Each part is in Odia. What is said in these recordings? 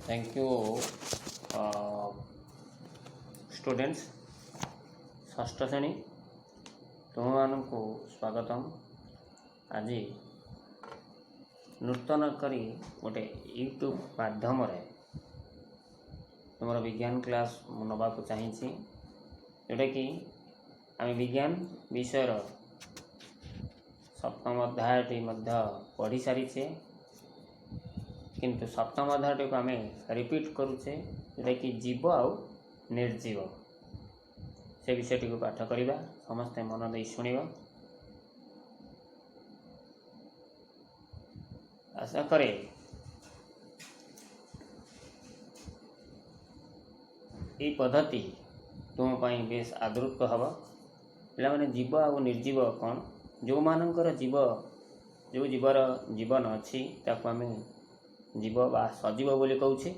Thank you students. ଷଷ୍ଠ ଶ୍ରେଣୀ, ତୁମମାନଙ୍କୁ ସ୍ୱାଗତମ। ଆଜି ନୂତନ କରି ଗୋଟେ ୟୁଟ୍ୟୁବ୍ ମାଧ୍ୟମରେ ତୁମର ବିଜ୍ଞାନ କ୍ଲାସ୍ ମୁଁ ନେବାକୁ ଚାହିଁଛି, ଯେଉଁଟାକି ଆମେ ବିଜ୍ଞାନ ବିଷୟର ସପ୍ତମ ଅଧ୍ୟାୟଟି ମଧ୍ୟ ପଢ଼ି ସାରିଛେ, କିନ୍ତୁ ସପ୍ତମ ଅଧ୍ୟାୟଟିକୁ ଆମେ ରିପିଟ୍ କରୁଛେ, ଯେଉଁଟାକି ଜୀବ ଆଉ ନିର୍ଜୀବ, ସେ ବିଷୟଟିକୁ ପାଠ କରିବା। ସମସ୍ତେ ମନ ଦେଇ ଶୁଣିବ। ଆଶା କରେ ଏଇ ପଦ୍ଧତି ତୁମ ପାଇଁ ବେଶ ଆଦୃତ ହେବ। ପିଲାମାନେ, ଜୀବ ଆଉ ନିର୍ଜୀବ କ'ଣ? ଯେଉଁମାନଙ୍କର ଜୀବ, ଯେଉଁ ଜୀବର ଜୀବନ ଅଛି, ତାକୁ ଆମେ ଜୀବ ବା ସଜୀବ ବୋଲି କହୁଛେ।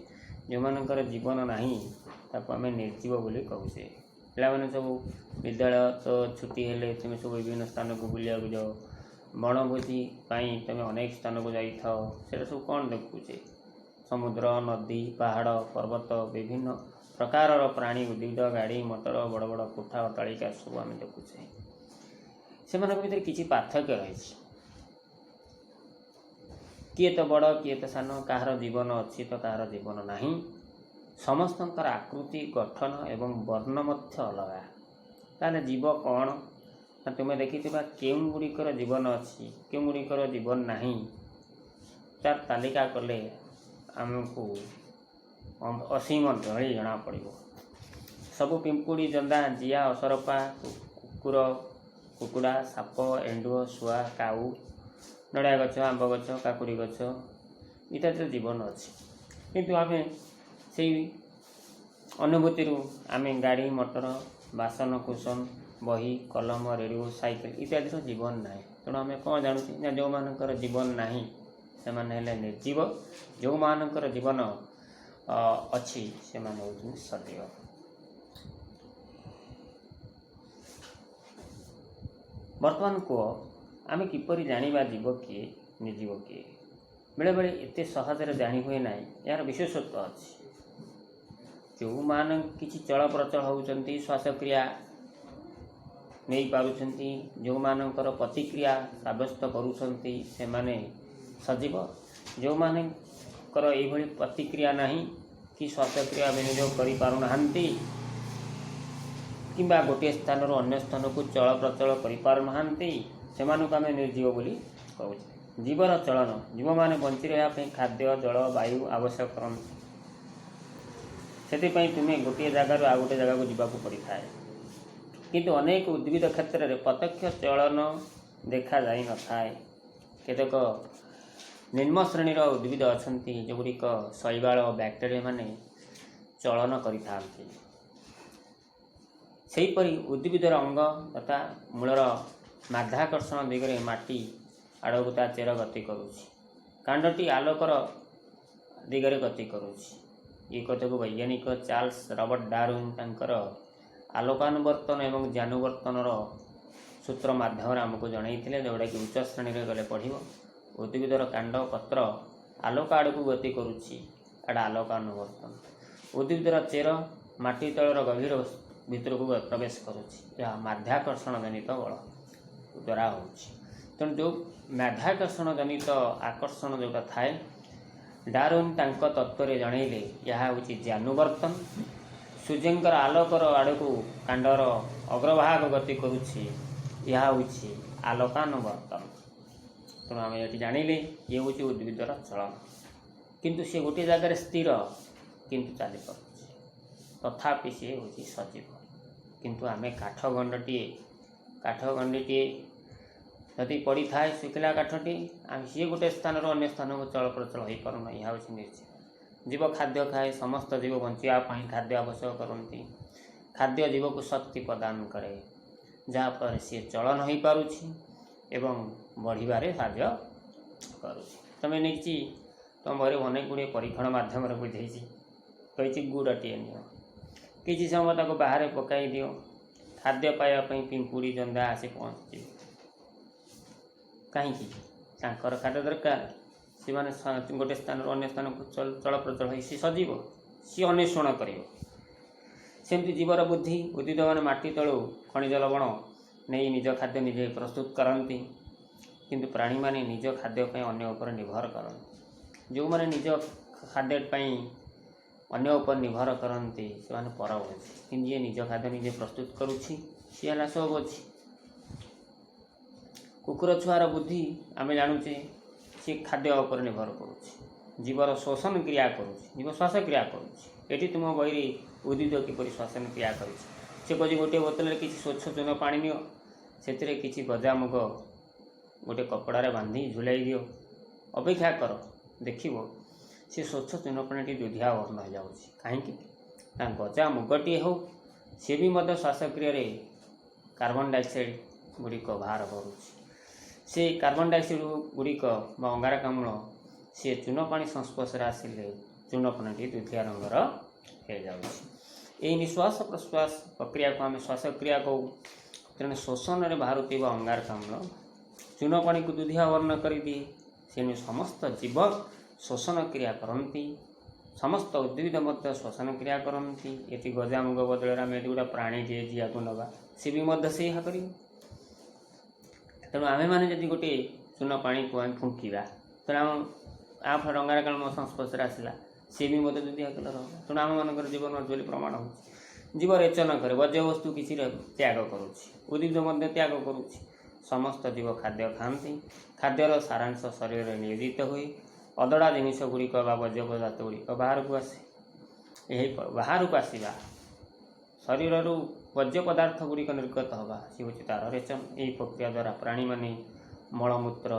ଯେଉଁମାନଙ୍କର ଜୀବନ ନାହିଁ, ତାକୁ ଆମେ ନିର୍ଜୀବ ବୋଲି କହୁଛେ। ପିଲାମାନେ ସବୁ ବିଦ୍ୟାଳୟ ତ ଛୁଟି ହେଲେ ତୁମେ ସବୁ ବିଭିନ୍ନ ସ୍ଥାନକୁ ବୁଲିବାକୁ ଯାଅ। ବଣଭୋଜି ପାଇଁ ତୁମେ ଅନେକ ସ୍ଥାନକୁ ଯାଇଥାଅ। ସେଇଟା ସବୁ କ'ଣ ଦେଖୁଛେ? ସମୁଦ୍ର, ନଦୀ, ପାହାଡ଼, ପର୍ବତ, ବିଭିନ୍ନ ପ୍ରକାରର ପ୍ରାଣୀ, ଉଦ୍ଭିଦ, ଗାଡ଼ି ମଟର, ବଡ଼ ବଡ଼ କୋଠା, ଅଟ୍ଟାଳିକା ସବୁ ଆମେ ଦେଖୁଛେ। ସେମାନଙ୍କ ଭିତରେ କିଛି ପାର୍ଥକ୍ୟ ରହିଛି। କିଏ ତ ବଡ଼, କିଏ ତ ସାନ, କାହାର ଜୀବନ ଅଛି ତ କାହାର ଜୀବନ ନାହିଁ। ସମସ୍ତଙ୍କର ଆକୃତି, ଗଠନ ଏବଂ ବର୍ଣ୍ଣ ମଧ୍ୟ ଅଲଗା। ତାହେଲେ ଜୀବ କ'ଣ ନା, ତୁମେ ଦେଖିଥିବା କେଉଁ ଗୁଡ଼ିକର ଜୀବନ ଅଛି, କେଉଁ ଗୁଡ଼ିକର ଜୀବନ ନାହିଁ, ତାର ତାଲିକା କଲେ ଆମକୁ ଅସୀମ ଧଳି ଜଣାପଡ଼ିବ। ସବୁ ପିମ୍ପୁଡ଼ି, ଜନ୍ଦା, ଜିଆ, ଅସରପା, କୁକୁର, କୁକୁଡ଼ା, ସାପ, ଏଣ୍ଡୁଅ, ଶୁଆ, କାଉ, ନଡ଼ିଆ ଗଛ, ଆମ୍ବ ଗଛ, କାକୁଡ଼ି ଗଛ ଇତ୍ୟାଦିର ଜୀବନ ଅଛି। କିନ୍ତୁ ଆମେ ସେଇ ଅନୁଭୂତିରୁ ଆମେ ଗାଡ଼ି ମଟର, ବାସନ କୁସନ, ବହି, କଲମ, ରେଡ଼ିଓ, ସାଇକେଲ ଇତ୍ୟାଦିର ଜୀବନ ନାହିଁ। ତେଣୁ ଆମେ କ'ଣ ଜାଣୁଛେ ନା, ଯେଉଁମାନଙ୍କର ଜୀବନ ନାହିଁ ସେମାନେ ହେଲେ ନିର୍ଜୀବ, ଯେଉଁମାନଙ୍କର ଜୀବନ ଅଛି ସେମାନେ ହେଉଛନ୍ତି ସଜୀବ। ବର୍ତ୍ତମାନ କୁହ, ଆମେ କିପରି ଜାଣିବା ଜୀବ କିଏ, ନିର୍ଜୀବ କିଏ? ବେଳେବେଳେ ଏତେ ସହଜରେ ଜାଣି ହୁଏ ନାହିଁ। ଏହାର ବିଶେଷତ୍ୱ ଅଛି। ଯେଉଁମାନେ କିଛି ଚଳପ୍ରଚଳ ହେଉଛନ୍ତି, ଶ୍ୱାସକ୍ରିୟା ନେଇପାରୁଛନ୍ତି, ଯେଉଁମାନଙ୍କର ପ୍ରତିକ୍ରିୟା ସାବ୍ୟସ୍ତ କରୁଛନ୍ତି, ସେମାନେ ସଜୀବ। ଯେଉଁମାନଙ୍କର ଏଇଭଳି ପ୍ରତିକ୍ରିୟା ନାହିଁ କି ଶ୍ୱାସକ୍ରିୟା ବିନିଯୋଗ କରିପାରୁନାହାନ୍ତି କିମ୍ବା ଗୋଟିଏ ସ୍ଥାନରୁ ଅନ୍ୟ ସ୍ଥାନକୁ ଚଳପ୍ରଚଳ କରିପାରୁନାହାନ୍ତି, ସେମାନଙ୍କୁ ଆମେ ନିର୍ଜୀବ ବୋଲି କହୁଛେ। ଜୀବର ଚଳନ। ଜୀବମାନେ ବଞ୍ଚି ରହିବା ପାଇଁ ଖାଦ୍ୟ, ଜଳ, ବାୟୁ ଆବଶ୍ୟକ କରନ୍ତି। ସେଥିପାଇଁ ତୁମେ ଗୋଟିଏ ଜାଗାରୁ ଆଉ ଗୋଟିଏ ଜାଗାକୁ ଯିବାକୁ ପଡ଼ିଥାଏ। କିନ୍ତୁ ଅନେକ ଉଦ୍ଭିଦ କ୍ଷେତ୍ରରେ ପ୍ରତ୍ୟକ୍ଷ ଚଳନ ଦେଖାଯାଇନଥାଏ। କେତେକ ନିମ୍ନ ଶ୍ରେଣୀର ଉଦ୍ଭିଦ ଅଛନ୍ତି, ଯେଉଁଗୁଡ଼ିକ ଶୈବାଳ, ବ୍ୟାକ୍ଟେରିଆ ମାନେ ଚଳନ କରିଥାନ୍ତି। ସେହିପରି ଉଦ୍ଭିଦର ଅଙ୍ଗ ତଥା ମୂଳର ମାଧ୍ୟାକର୍ଷଣ ଦିଗରେ ମାଟି ଆଡ଼କୁ ତା ଚେର ଗତି କରୁଛି। କାଣ୍ଡଟି ଆଲୋକର ଦିଗରେ ଗତି କରୁଛି। ଏ କଥାକୁ ବୈଜ୍ଞାନିକ ଚାର୍ଲସ ରବର୍ଟ ଡାରୱିନ୍ ତାଙ୍କର ଆଲୋକାନୁବର୍ତ୍ତନ ଏବଂ ଜାନୁବର୍ତ୍ତନର ସୂତ୍ର ମାଧ୍ୟମରେ ଆମକୁ ଜଣାଇଥିଲେ, ଯେଉଁଟାକି ଉଚ୍ଚ ଶ୍ରେଣୀରେ ଗଲେ ପଢ଼ିବ। ଉଦ୍ଭିଦର କାଣ୍ଡ ପତ୍ର ଆଲୋକ ଆଡ଼କୁ ଗତି କରୁଛି, ଏଇଟା ଆଲୋକାନୁବର୍ତ୍ତନ। ଉଦ୍ଭିଦର ଚେର ମାଟି ତଳର ଗଭୀର ଭିତରକୁ ପ୍ରବେଶ କରୁଛି, ଏହା ମାଧ୍ୟାକର୍ଷଣ ଜନିତ ବଳ ଦ୍ୱାରା ହେଉଛି। ତେଣୁ ଯେଉଁ ମାଧ୍ୟାକର୍ଷଣ ଜନିତ ଆକର୍ଷଣ ଯେଉଁଟା ଥାଏ, ଡାରୱିନ୍ ତାଙ୍କ ତତ୍ତ୍ୱରେ ଜଣାଇଲେ, ଏହା ହେଉଛି ଜାନୁବର୍ତ୍ତନ। ସୂର୍ଯ୍ୟଙ୍କର ଆଲୋକର ଆଡ଼କୁ କାଣ୍ଡର ଅଗ୍ରଭାଗ ଗତି କରୁଛି, ଏହା ହେଉଛି ଆଲୋକାନୁବର୍ତ୍ତନ। ତେଣୁ ଆମେ ଏଠି ଜାଣିଲେ, ଇଏ ହେଉଛି ଉଦ୍ଭିଦର ଚଳନ। କିନ୍ତୁ ସେ ଗୋଟିଏ ଜାଗାରେ ସ୍ଥିର, କିନ୍ତୁ ଚାଲିପାରୁଛି, ତଥାପି ସିଏ ହେଉଛି ସଜୀବ। କିନ୍ତୁ ଆମେ କାଠ ଗଣ୍ଡିଟିଏ ଯଦି ପଡ଼ିଥାଏ, ଶୁଖିଲା କାଠଟି, ଆମେ ସିଏ ଗୋଟେ ସ୍ଥାନରୁ ଅନ୍ୟ ସ୍ଥାନକୁ ଚଳପ୍ରଚଳ ହୋଇପାରୁନାହିଁ। ଏହା ହେଉଛି ନିର୍ଜୀବ। ଜୀବ ଖାଦ୍ୟ ଖାଏ। ସମସ୍ତ ଜୀବ ବଞ୍ଚିବା ପାଇଁ ଖାଦ୍ୟ ଆବଶ୍ୟକ କରନ୍ତି। ଖାଦ୍ୟ ଜୀବକୁ ଶକ୍ତି ପ୍ରଦାନ କରେ, ଯାହାଫଳରେ ସିଏ ଚଳନ ହୋଇପାରୁଛି ଏବଂ ବଢ଼ିବାରେ ସାହାଯ୍ୟ କରୁଛି। ତୁମେ ନେଇଛି, ତୁମ ବହିରେ ଅନେକ ଗୁଡ଼ିଏ ପରୀକ୍ଷଣ ମାଧ୍ୟମରେ ବୁଝେଇଛି। କହିଛି, ଗୁଡ଼ଟିଏ ନିଅ, କିଛି ସମୟ ତାକୁ ବାହାରେ ପକାଇ ଦିଅ, ଖାଦ୍ୟ ପାଇବା ପାଇଁ ପିମ୍ପୁଡ଼ି, ଜନ୍ଦା ଆସି ପହଞ୍ଚିଯିବେ। କାହିଁକି? ତାଙ୍କର ଖାଦ୍ୟ ଦରକାର। ସେମାନେ ଗୋଟେ ସ୍ଥାନରୁ ଅନ୍ୟ ସ୍ଥାନକୁ ଚଳପ୍ରଚଳ ହୋଇ ସେ ସଜୀବ, ସିଏ ଅନ୍ୱେଷଣ କରିବ। ସେମିତି ଜୀବର ବୁଦ୍ଧି। ଉଦ୍ଭିଦମାନେ ମାଟି ତଳୁ ଖଣିଜ ଲବଣ ନେଇ ନିଜ ଖାଦ୍ୟ ନିଜେ ପ୍ରସ୍ତୁତ କରନ୍ତି, କିନ୍ତୁ ପ୍ରାଣୀମାନେ ନିଜ ଖାଦ୍ୟ ପାଇଁ ଅନ୍ୟ ଉପରେ ନିର୍ଭର କରନ୍ତି। ଯେଉଁମାନେ ନିଜ ଖାଦ୍ୟ ପାଇଁ ଅନ୍ୟ ଉପରେ ନିର୍ଭର କରନ୍ତି, ସେମାନେ ପରଭୋଜୀ। କିନ୍ତୁ ଯିଏ ନିଜ ଖାଦ୍ୟ ନିଜେ ପ୍ରସ୍ତୁତ କରୁଛି, ସିଏ ହେଲା ସ୍ୱଭୋଜୀ। କୁକୁର ଛୁଆର ବୁଦ୍ଧି ଆମେ ଜାଣୁଛେ, ସିଏ ଖାଦ୍ୟ ଉପରେ ନିର୍ଭର କରୁଛି। ଜୀବର ଶ୍ୱସନ କ୍ରିୟା କରୁଛି, ଜୀବ ଶ୍ୱାସକ୍ରିୟା କରୁଛି। ଏଠି ତୁମ ବହିରେ ଉଦ୍ଭିଦ କିପରି ଶ୍ୱସନ କ୍ରିୟା କରିଛି, ସେ କହୁଛି, ଗୋଟିଏ ବୋତଲରେ କିଛି ସ୍ୱଚ୍ଛ ଚୂନ ପାଣି ନିଅ, ସେଥିରେ କିଛି ଗଜାମୁଗ ଗୋଟେ କପଡ଼ାରେ ବାନ୍ଧି ଝୁଲାଇ ଦିଅ, ଅପେକ୍ଷା କର, ଦେଖିବ ସେ ସ୍ୱଚ୍ଛ ଚୂନ ପାଣିଟି ଦୁଧିଆ ବର୍ଣ୍ଣ ହେଇଯାଉଛି। କାହିଁକି ନା ଗଜା ମୁଗଟିଏ ହେଉ, ସେ ବି ମଧ୍ୟ ଶ୍ୱାସକ୍ରିୟାରେ କାର୍ବନ ଡାଇଅକ୍ସାଇଡ଼ ଗୁଡ଼ିକ ବାହାର କରୁଛି। ସେ କାର୍ବନ ଡାଇଅକ୍ସାଇଡ଼ ଗୁଡ଼ିକ ବା ଅଙ୍ଗାରକାମ୍ଳ ସିଏ ଚୂନ ପାଣି ସଂସ୍ପର୍ଶରେ ଆସିଲେ ଚୂନ ପାଣିଟି ଦୁଧିଆ ରଙ୍ଗର ହେଇଯାଉଛି। ଏହି ନିଶ୍ୱାସ ପ୍ରଶ୍ୱାସ ପ୍ରକ୍ରିୟାକୁ ଆମେ ଶ୍ୱାସକ୍ରିୟା କହୁ। ତେଣୁ ଶ୍ୱସନରେ ବାହାରୁଥିବା ଅଙ୍ଗାରକାମ୍ଳ ଚୂନ ପାଣିକୁ ଦୁଧିଆ ବର୍ଣ୍ଣ କରିଦିଏ। ତେଣୁ ସମସ୍ତ ଜୀବ ଶ୍ୱସନ କ୍ରିୟା କରନ୍ତି, ସମସ୍ତ ଉଦ୍ଭିଦ ମଧ୍ୟ ଶ୍ୱସନ କ୍ରିୟା କରନ୍ତି। ଏଠି ଗଜାମୁଗ ବଦଳରେ ଆମେ ଏଠି ଗୋଟେ ପ୍ରାଣୀଟିଏ ଜିଆକୁ ନେବା, ସେ ବି ମଧ୍ୟ ସେଇଆ କରିବ। ତେଣୁ ଆମେମାନେ ଯଦି ଗୋଟିଏ ଚୂନ ପାଣିକୁ ଆମେ ଫୁଙ୍କିବା, ତେଣୁ ଆମ ଫଳରେ ଅଙ୍ଗାରକାମ୍ଳ ସଂସ୍ପର୍ଶରେ ଆସିଲା, ସିଏ ବି ମଧ୍ୟ ଦୁଧିଆ କଲର୍ ହେବ। ତେଣୁ ଆମମାନଙ୍କର ଜୀବନ ଅଛି ବୋଲି ପ୍ରମାଣ ହେଉଛି। ଜୀବ ରେଚନ କରେ, ବର୍ଜ୍ୟବସ୍ତୁ କିଛି ତ୍ୟାଗ କରୁଛି, ଉଦ୍ଭିଦ ମଧ୍ୟ ତ୍ୟାଗ କରୁଛି। ସମସ୍ତ ଜୀବ ଖାଦ୍ୟ ଖାଆନ୍ତି। ଖାଦ୍ୟର ସାରାଂଶ ଶରୀରରେ ନିୟୋଜିତ ହୁଏ। ଅଦଡ଼ା ଜିନିଷ ଗୁଡ଼ିକ ବା ବର୍ଜ୍ୟ ପଦାର୍ଥ ଗୁଡ଼ିକ ବାହାରକୁ ଆସେ। ଏହି ବାହାରକୁ ଆସିବା, ଶରୀରରୁ ବର୍ଜ୍ୟ ପଦାର୍ଥ ଗୁଡ଼ିକ ନିର୍ଗତ ହେବା, ସେ ହେଉଛି ତା'ର ରେଚନ। ଏହି ପ୍ରକ୍ରିୟା ଦ୍ୱାରା ପ୍ରାଣୀମାନେ ମଳମୂତ୍ର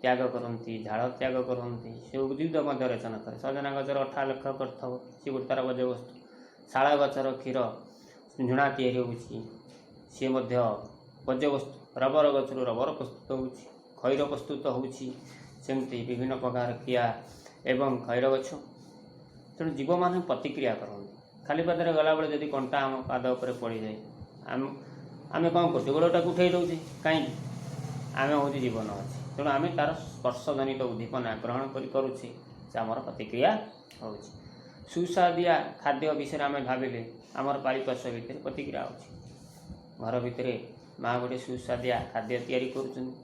ତ୍ୟାଗ କରନ୍ତି, ଝାଳ ତ୍ୟାଗ କରନ୍ତି। ସେ ଉଦ୍ଭିଦ ମଧ୍ୟ ରେଚନ କରେ। ସଜନା ଗଛର ଅଠା ଲକ୍ଷ୍ୟ କରିଥିବ, ସେ ଗୋଟେ ତା'ର ବର୍ଜ୍ୟବସ୍ତୁ। ଶାଳ ଗଛର କ୍ଷୀର ଝୁଣା ତିଆରି ହେଉଛି, ସିଏ ମଧ୍ୟ ବର୍ଜ୍ୟବସ୍ତୁ। ରବର ଗଛରୁ ରବର ପ୍ରସ୍ତୁତ ହେଉଛି, ଖଇର ପ୍ରସ୍ତୁତ ହେଉଛି। ସେମିତି ବିଭିନ୍ନ ପ୍ରକାର କିଆ ଏବଂ ଖଇର ଗଛ। ତେଣୁ ଜୀବମାନେ ପ୍ରତିକ୍ରିୟା କରନ୍ତି। ଖାଲି ପାଦରେ ଗଲାବେଳେ ଯଦି କଣ୍ଟା ଆମ ପାଦ ଉପରେ ପଡ଼ିଯାଏ, ଆମେ କ'ଣ କରୁଛେ? ଗୋଡ଼ଟାକୁ ଉଠେଇ ଦେଉଛେ। କାହିଁକି? ଆମେ ହେଉଛି ଜୀବନ ଅଛି, ତେଣୁ ଆମେ ତା'ର ସ୍ପର୍ଶଜନିତ ଉଦ୍ଦୀପନା ଗ୍ରହଣ କରି କରୁଛେ, ସେ ଆମର ପ୍ରତିକ୍ରିୟା ହେଉଛି। ସୁସ୍ୱାଦିଆ ଖାଦ୍ୟ ବିଷୟରେ ଆମେ ଭାବିଲେ ଆମର ପାରିପାର୍ଶ୍ୱ ଭିତରେ ପ୍ରତିକ୍ରିୟା ହେଉଛି। ଘର ଭିତରେ ମା ଗୋଟେ ସୁସ୍ୱାଦିଆ ଖାଦ୍ୟ ତିଆରି କରୁଛନ୍ତି,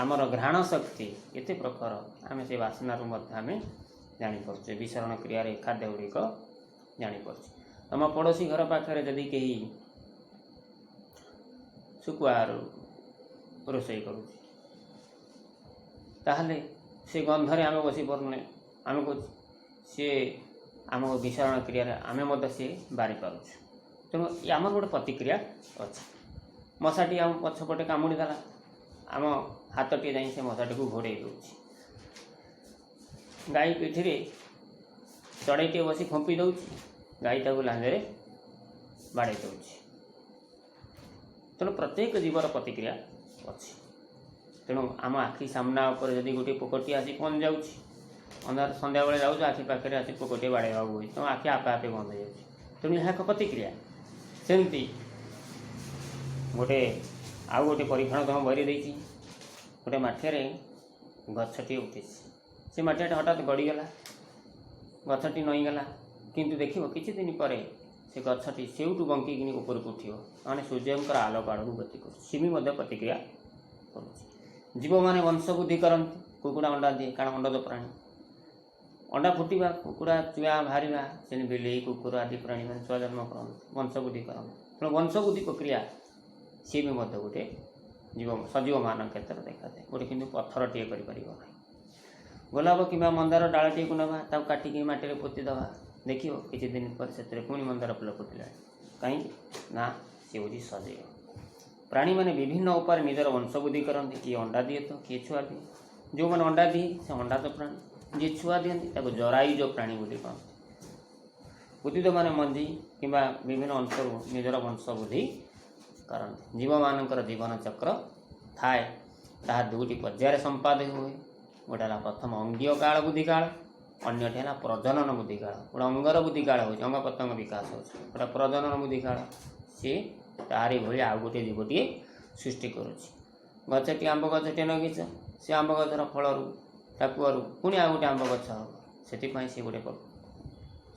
ଆମର ଘ୍ରାଣ ଶକ୍ତି ଏତେ ପ୍ରଖର, ଆମେ ସେ ବାସ୍ନାରୁ ମଧ୍ୟ ଆମେ ଜାଣିପାରୁଛେ। ବିସରଣ କ୍ରିୟାରେ ଖାଦ୍ୟ ଗୁଡ଼ିକ ଜାଣିପାରୁଛେ। ତମ ପଡ଼ୋଶୀ ଘର ପାଖରେ ଯଦି କେହି ଶୁଖୁଆ ରୋଷେଇ କରୁଛି, ତାହେଲେ ସେ ଗନ୍ଧରେ ଆମେ ବସି ପାରୁନେ। ଆମେ କହୁଛୁ ସିଏ ଆମ ବିସରଣ କ୍ରିୟାରେ ଆମେ ମଧ୍ୟ ସିଏ ବାରିପାରୁଛୁ। ତେଣୁ ଆମର ଗୋଟେ ପ୍ରତିକ୍ରିୟା ଅଛି। ମଶାଟି ଆମ ପଛପଟେ କାମୁଡ଼ି ଦେଲା, ଆମ ହାତଟିଏ ଯାଇ ସେ ମଶାଟିକୁ ଘୋଡ଼େଇ ଦେଉଛି। ଗାଈ ପିଠିରେ ଚଢ଼େଇଟିଏ ବସି ଖୁମ୍ପି ଦେଉଛି, ଗାଈ ତାକୁ ଲାଞ୍ଜରେ ବାଡ଼େଇ ଦେଉଛି। ତେଣୁ ପ୍ରତ୍ୟେକ ଜୀବର ପ୍ରତିକ୍ରିୟା ଅଛି। ତେଣୁ ଆମ ଆଖି ସାମ୍ନା ଉପରେ ଯଦି ଗୋଟିଏ ପୋକଟିଏ ଆସି ପହଞ୍ଚି ଯାଉଛି, ଅନ୍ଧାର ସନ୍ଧ୍ୟାବେଳେ ଯାଉଛୁ, ଆଖି ପାଖରେ ଆସି ପୋକଟିଏ ବାଡ଼େଇବାକୁ ହେଉଛି, ତେଣୁ ଆଖି ଆପେ ଆପେ ବନ୍ଦ ହେଇଯାଉଛି। ତେଣୁ ଏହା ଏକ ପ୍ରତିକ୍ରିୟା। ସେମିତି ଗୋଟେ ଆଉ ଗୋଟେ ପରୀକ୍ଷଣ ତୁମ ବହିରେ ଦେଇଛି। ଗୋଟେ ମାଠିଆରେ ଗଛଟିଏ ଉଠିଛି। ସେ ମାଠିଆଟା ହଠାତ୍ ଗଡ଼ିଗଲା, ଗଛଟି ନଇଁଗଲା। କିନ୍ତୁ ଦେଖିବ, କିଛି ଦିନ ପରେ ସେ ଗଛଟି ସେଇଠୁ ବଙ୍କିକିନି ଉପରକୁ ଉଠିବ, ମାନେ ସୂର୍ଯ୍ୟଙ୍କର ଆଲୋକ ଆଡ଼କୁ ଗତି କରୁଛି। ସେ ବି ମଧ୍ୟ ପ୍ରତିକ୍ରିୟା କରୁଛି। ଜୀବମାନେ ବଂଶ ବୃଦ୍ଧି କରନ୍ତି। କୁକୁଡ଼ା ଅଣ୍ଡା ଦିଏ, କାରଣ ଅଣ୍ଡଜ ପ୍ରାଣୀ। ଅଣ୍ଡା ଫୁଟିବା, କୁକୁଡ଼ା ଚୁଆ ବାହାରିବା, ସେମିତି ବିଲେଇ, କୁକୁର ଆଦି ପ୍ରାଣୀମାନେ ଛୁଆ ଜନ୍ମ କରନ୍ତି, ବଂଶ ବୃଦ୍ଧି କରନ୍ତି। ତେଣୁ ବଂଶ ବୃଦ୍ଧି ପ୍ରକ୍ରିୟା ସିଏ ବି ମଧ୍ୟ ଗୋଟେ ଜୀବ ସଜୀବମାନଙ୍କ କ୍ଷେତ୍ରରେ ଦେଖାଯାଏ ଗୋଟେ, କିନ୍ତୁ ପଥରଟିଏ କରିପାରିବ ନାହିଁ। ଗୋଲାପ କିମ୍ବା ମନ୍ଦାର ଡାଳଟିଏକୁ ନେବା, ତାକୁ କାଟିକି ମାଟିରେ ପୋତି ଦେବା, ଦେଖିବ କିଛି ଦିନ ପରେ ସେଥିରେ ପୁଣି ମନ୍ଦାର ଫୁଲ ଫୁଟିଲାଣି। କାହିଁକି ନା ସେ ହେଉଛି ସଜୀବ। ପ୍ରାଣୀମାନେ ବିଭିନ୍ନ ଉପାୟରେ ନିଜର ବଂଶ ବୃଦ୍ଧି କରନ୍ତି। କିଏ ଅଣ୍ଡା ଦିଏ ତ କିଏ ଛୁଆ ଦିଏ। ଯେଉଁମାନେ ଅଣ୍ଡା ଦିଏ, ସେ ଅଣ୍ଡାଜ ପ୍ରାଣୀ। ଯିଏ ଛୁଆ ଦିଅନ୍ତି, ତାକୁ ଜରାୟୁଜ ପ୍ରାଣୀ ବୋଲି କହନ୍ତି। ଉଦ୍ଭିଦମାନେ ମଞ୍ଜି କିମ୍ବା ବିଭିନ୍ନ ଅଂଶରୁ ନିଜର ବଂଶ ବୃଦ୍ଧି କରନ୍ତି। ଜୀବମାନଙ୍କର ଜୀବନ ଚକ୍ର ଥାଏ। ତାହା ଦୁଇଟି ପର୍ଯ୍ୟାୟରେ ସମ୍ପାଦିତ ହୁଏ। ଗୋଟେ ହେଲା ପ୍ରଥମ ଅଙ୍ଗୀୟ କାଳ, ବୃଦ୍ଧିକାଳ, ଅନ୍ୟଟି ହେଲା ପ୍ରଜନନ ବୃଦ୍ଧିକାଳ। ଗୋଟେ ଅଙ୍ଗର ବୃଦ୍ଧିକାଳ ହେଉଛି, ଅଙ୍ଗ ପ୍ରତ୍ୟଙ୍ଗ ବିକାଶ ହେଉଛି। ଗୋଟେ ପ୍ରଜନନ ବୃଦ୍ଧିକାଳ, ସିଏ ତାରି ଭଳି ଆଉ ଗୋଟିଏ ଜୀବଟିଏ ସୃଷ୍ଟି କରୁଛି। ଗଛଟି, ଆମ୍ବ ଗଛଟିଏ ଲଗେଇଛ, ସେ ଆମ୍ବ ଗଛର ଫଳରୁ ଟାକୁଆରୁ ପୁଣି ଆଉ ଗୋଟେ ଆମ୍ବ ଗଛ ହେବ, ସେଥିପାଇଁ ସେ ଗୋଟେ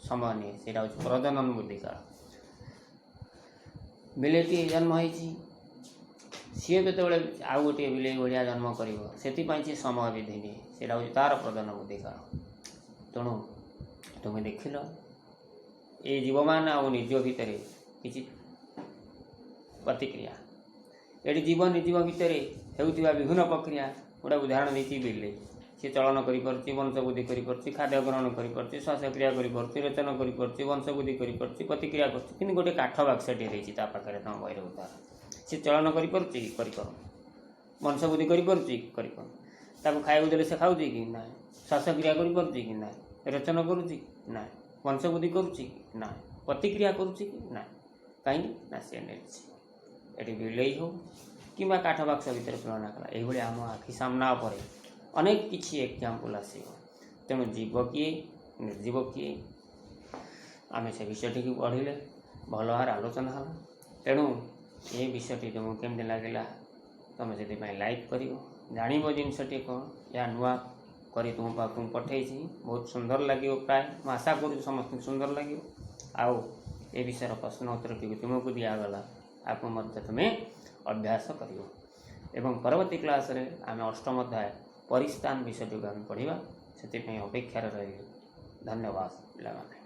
ସମୟ ନିଏ। ସେଇଟା ହେଉଛି ପ୍ରଜନନ ବୃଦ୍ଧି କାଳ। ବିଲେଇଟି ଜନ୍ମ ହେଇଛି, ସିଏ ଯେତେବେଳେ ଆଉ ଗୋଟିଏ ବିଲେଇ ଭଳିଆ ଜନ୍ମ କରିବ, ସେଥିପାଇଁ ସେ ସମୟ ବିଧି ନିଏ। ସେଇଟା ହେଉଛି ତା'ର ପ୍ରଜନନ ବୃଦ୍ଧି କାଳ। ତେଣୁ ତୁମେ ଦେଖିଲ, ଏ ଜୀବମାନ ଆଉ ନିର୍ଜୀବ ଭିତରେ କିଛି ପ୍ରତିକ୍ରିୟା। ଏଠି ଜୀବ ନିର୍ଜୀବ ଭିତରେ ହେଉଥିବା ବିଭିନ୍ନ ପ୍ରକ୍ରିୟା ଗୋଟେ ଉଦାହରଣ ଦେଇଛି। ବିଲେଇ ସେ ଚଳନ କରିପାରୁଛି, ବଂଶ ବୃଦ୍ଧି କରିପାରୁଛି, ଖାଦ୍ୟ ଗ୍ରହଣ କରିପାରୁଛି, ଶ୍ୱାସକ୍ରିୟା କରିପାରୁଛି, ରେଚନ କରିପାରୁଛି, ବଂଶ ବୃଦ୍ଧି କରିପାରୁଛି, ପ୍ରତିକ୍ରିୟା କରୁଛି। କିନ୍ତୁ ଗୋଟେ କାଠ ବାକ୍ସଟିଏ ଦେଇଛି ତା ପାଖରେ ତମ ବହିର ଉଦାହରଣ। ସେ ଚଳନ କରିପାରୁଛି କି? କରିପାରୁନି। ବଂଶ ବୃଦ୍ଧି କରିପାରୁଛି କି? କରିପାରୁନି। ତାକୁ ଖାଇବାକୁ ଦେଲେ ସେ ଖାଉଛି କି? ନାହିଁ। ଶ୍ୱାସକ୍ରିୟା କରିପାରୁଛି କି? ନାହିଁ। ରେଚନ କରୁଛି କି? ନାହିଁ। ବଂଶ ବୃଦ୍ଧି କରୁଛି କି? ନାହିଁ। ପ୍ରତିକ୍ରିୟା କରୁଛି କି? ନାହିଁ। କାହିଁକି ନା ସେ ନିର୍ଜୀବ। ଏଠି ବିଲେଇ ହଉ କିମ୍ବା କାଠ ବାକ୍ସ ଭିତରେ ତୁଳନା କଲା। ଏଇଭଳି ଆମ ଆଖି ସାମ୍ନା ଉପରେ ଅନେକ କିଛି ଏକ୍ଜାମ୍ପଲ୍ ଆସିବ। ତେଣୁ ଜୀବ କିଏ, ନିର୍ଜୀବ କିଏ, ଆମେ ସେ ବିଷୟଟିକୁ ପଢ଼ିଲେ, ଭଲ ଭାବରେ ଆଲୋଚନା ହେଲା। ତେଣୁ ଏ ବିଷୟଟି ତୁମକୁ କେମିତି ଲାଗିଲା, ତୁମେ ସେଥିପାଇଁ ଲାଇକ୍ କରିବ। ଜାଣିବ ଜିନିଷଟି କ'ଣ, ଏହା ନୂଆ କରି ତୁମ ପାଖକୁ ମୁଁ ପଠେଇଛି। ବହୁତ ସୁନ୍ଦର ଲାଗିବ ପ୍ରାୟ, ମୁଁ ଆଶା କରୁଛି ସମସ୍ତଙ୍କୁ ସୁନ୍ଦର ଲାଗିବ। ଆଉ ଏ ବିଷୟର ପ୍ରଶ୍ନ ଉତ୍ତରଟିକୁ ତୁମକୁ ଦିଆଗଲା, ଆକୁ ମଧ୍ୟ ତୁମେ ଅଭ୍ୟାସ କରିବ ଏବଂ ପରବର୍ତ୍ତୀ କ୍ଲାସ୍ରେ ଆମେ ଅଷ୍ଟମ ଅଧ୍ୟାୟ ପରିସ୍ଥାନ ବିଷୟଟିକୁ ଆମେ ପଢ଼ିବା। ସେଥିପାଇଁ ଅପେକ୍ଷାରେ ରହିଲି। ଧନ୍ୟବାଦ ପିଲାମାନେ।